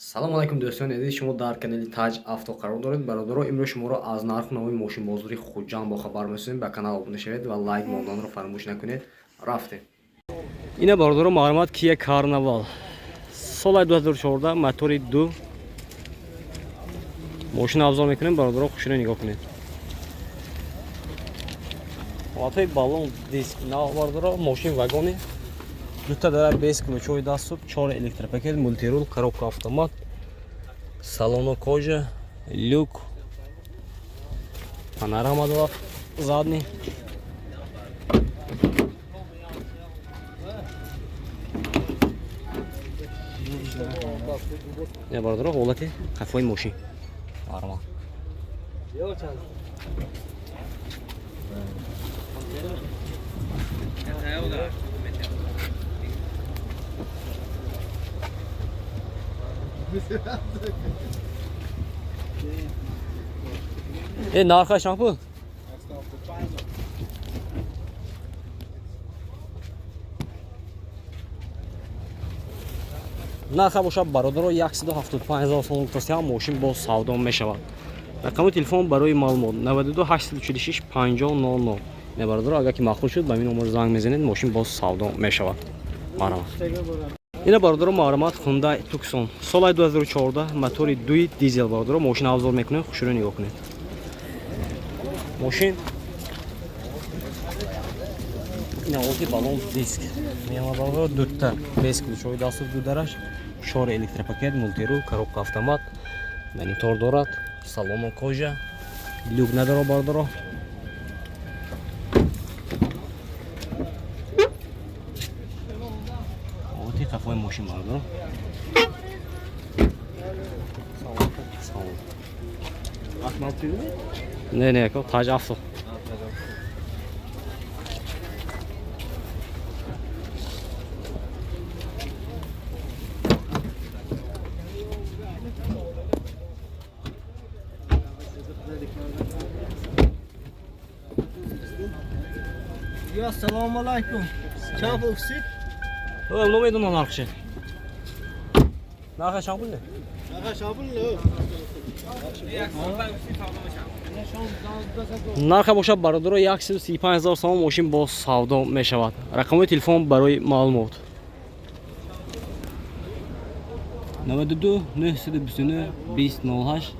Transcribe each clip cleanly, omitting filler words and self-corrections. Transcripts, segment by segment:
Салому алайкум, дӯстони азиз. Шумо дар канали Таҷ Авто қарор доред. Бародаро, имрӯз шуморо аз нарху нави мошинбозори Хуҷанд бохабар месозем. Ба канал обуна шавед ва лайк монданро фаромӯш накунед. Рафтем. Ина, бародаро, маълумот: Кия Карнавал, соли 2014, мотори 2. Мошин обзор мекунем, бародаро, хушро нигоҳ кунед. Ҳолатҳои баллон, диск нав, бародаро. Мошин вагони, дута дара, без ключҳои даступ, чор электропакет, мультирул, коробка автомат, салоно кожа, люк, панорама дорад задний. Не, бародаро, ҳолати қафои мошин арма. Нархаш чанд пул? Нарха бошад, бародаро, 175 ҳазор сомон гуфтастиам. Мошин боз савдо мешавад. Рақами телефон барои маълумот: 92 846 50 00. Не, бародаро, агар ки маъқул шуд, ба ин номер занг мезанед. Мошин боз савдо мешавад. Марҳамат. Ина, бародаро, маълумот: Хундай Туксон, соли 2014, мотори 2, дизел. Бародаро, мошин обзор мекунем, хушрӯ нигоҳ кунед. Мошин ина ҳолати баллон, диск меама, бародаро, дута, без ключҳои дасту, ду дараш, чор электропакет, мультирул, коробка автомат, монитор дорад, салоно кожа, люк надорад, бародаро. Ҳолати қафои мошин, бародаро. Салом. Не, не, Таҷ Авто. Я, салому алайкум. Чанд пул гуфтед? Намедонам нархше. Нарха чанд пул? Нарха чанд пул? Нарха бошад, бародаро, 135 ҳазор сомон. Мошин боз савдо мешавад. Рақамҳои телефон барои маълумот: 92 929 20 08,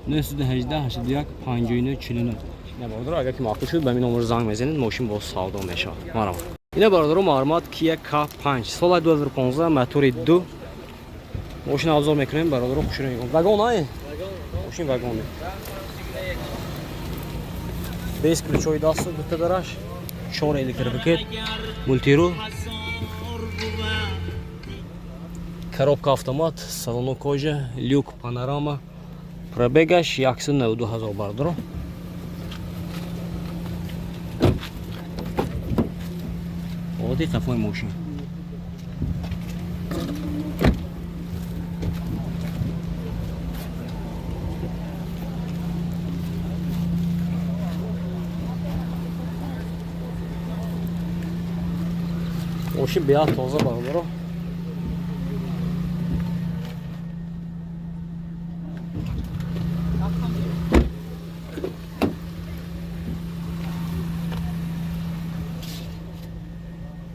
918 81 59 49. Ина, бародаро, агар ки маъқул шуд, ба ин номер занг мезанед. Мошин боз савдо мешавад. Марҳамат. Ина, бародаро, маълумот: Кия К5, соли 2015, мотори 2. Мошин обзор мекунем, бародаро, хушро нигоҳ. Вагон ай, мошин вагоне, без ключҳои дасту, дута дараш, чор электропакет, мультирул, коробка автомат, салоно кожа, люк, панорама. Пробегаш 192 ҳазор, бародаро. Ҳолати қафои мошин. Мошин беҳад тоза, бародаро.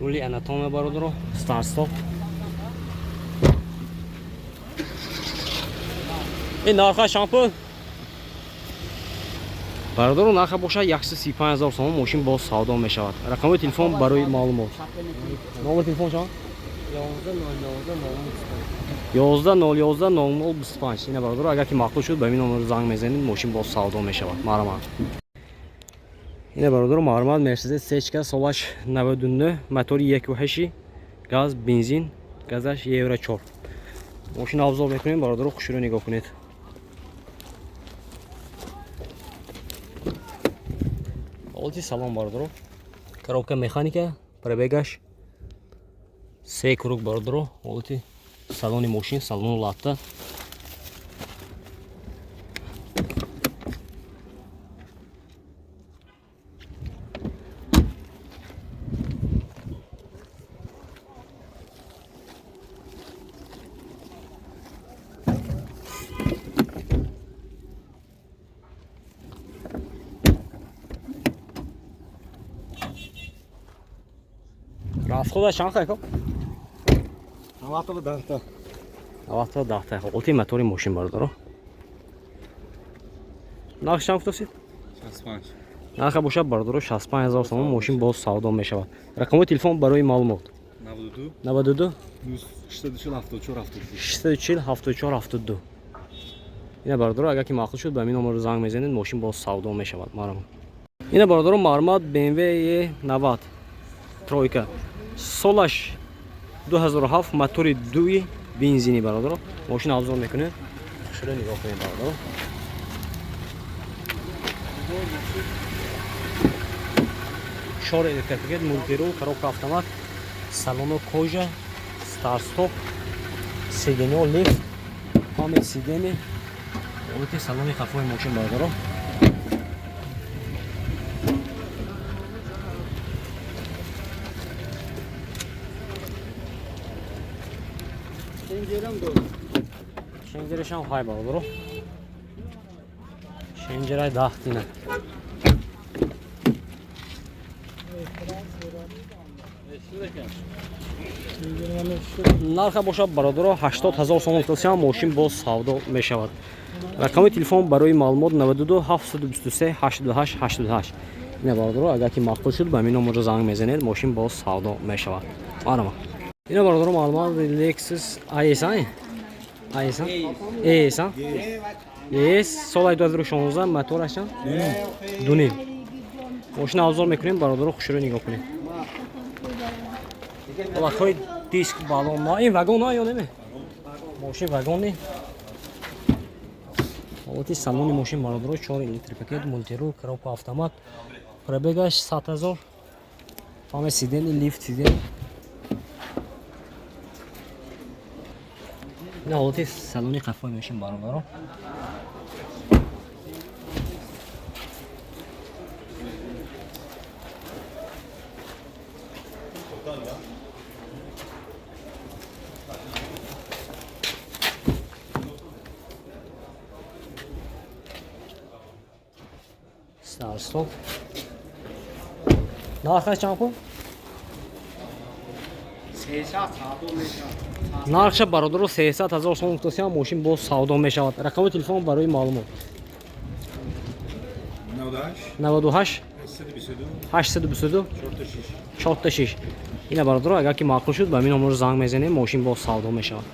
Рули анатомия, бародаро, старт стоп. Ин нарха чанд пул, бародаро? Нарха бошад 135 ҳазор сомон. Мошин боз савдо мешавад. Рақамҳои телефон барои маълумот. Номери телефон чанд? 11 011 00 25. Ина, бародаро, агар ки маъқул шуд, ба ин номер занг мезанед. Мошин боз савдо мешавад. Марҳамат. Ина, бародаро, маълумот: Мерседес Сечка, солаш 99, мотори 1.8, газ, бензин, газаш евро 4. Мошин обзор мекунем, бародаро, хушрӯ нигоҳ кунед. Ҳолати салон, бародаро, коробка механика, пробегаш се круг, бародаро. Ҳолати салони мошин, салону латта. Расхода чанд хай ко? 90 та. 90 та. Ҳолати мотори мошин бародаро. Нарх чанд гуфтасид? 65. Нарха бошад бародаро 65 ҳазор сомон мошин боз савдо мешавад. Рақамҳои телефон барои маълумот: 92 92 640 74 72. 640 74 72. Ина бародаро, агар ки маъқул шуд, ба ҳамин номер занг мезанед, мошин боз савдо мешавад. Марҳамат. Ина бародаро, марҳамат, BMW E90 тройка, солаш 2007, мотори дуи бензини. Бародаро, мошин обзор мекунед, шуро нигоҳ кунед, бародаро. Чор электропакет, мультирул, коробка автомат, салоно кожа, старт-стоп, сиденьо лифт, память сидений. Ҳолати салони қафои мошин, бародаро. Шенҷерам дорад. Шенҷерашам ҳай, бародаро, шенҷерай 10 тина. Нарха бошад, бародаро, 80 ҳазор сомон килсиам мошин боз савдо мешавад. Рақами телефон барои маълумот: 92 723 88 88. Ина бародаро, агар ки маъқул шуд, ба ҳамин номерро занг мезанед, мошин боз савдо мешавад. Марҳамат. Ина бародаро, маълумот, Lexus IS, IS, ES, ES, соли 2016, моторашам дуним. Мошин обзор мекунем, бародаро, хушро нигоҳ кунед. Ҳолатҳои диск, балон. На, ин вагон на ё неме? Мошин вагони. Ҳолати салони мошин, бародаро, 4 электропакет, мультирул, коробка автомат, пробегаш 100 ҳазор, память сидений, лифт сидений. Ин ҳолати салони қафои мошин, бародаро. Старт-стоп. Нархаш чанд пул? 300 савдо мешавад. Нархша, бародаро, 300 ҳазор сомон гуфтасиам мошин боз савдо мешавад. Рақами телефон барои маълумот: 98 98 822 822 46. 46. Ина бародаро, агар ки маъқул шуд, ба ҳамин номер занг мезанем, мошин боз савдо мешавад.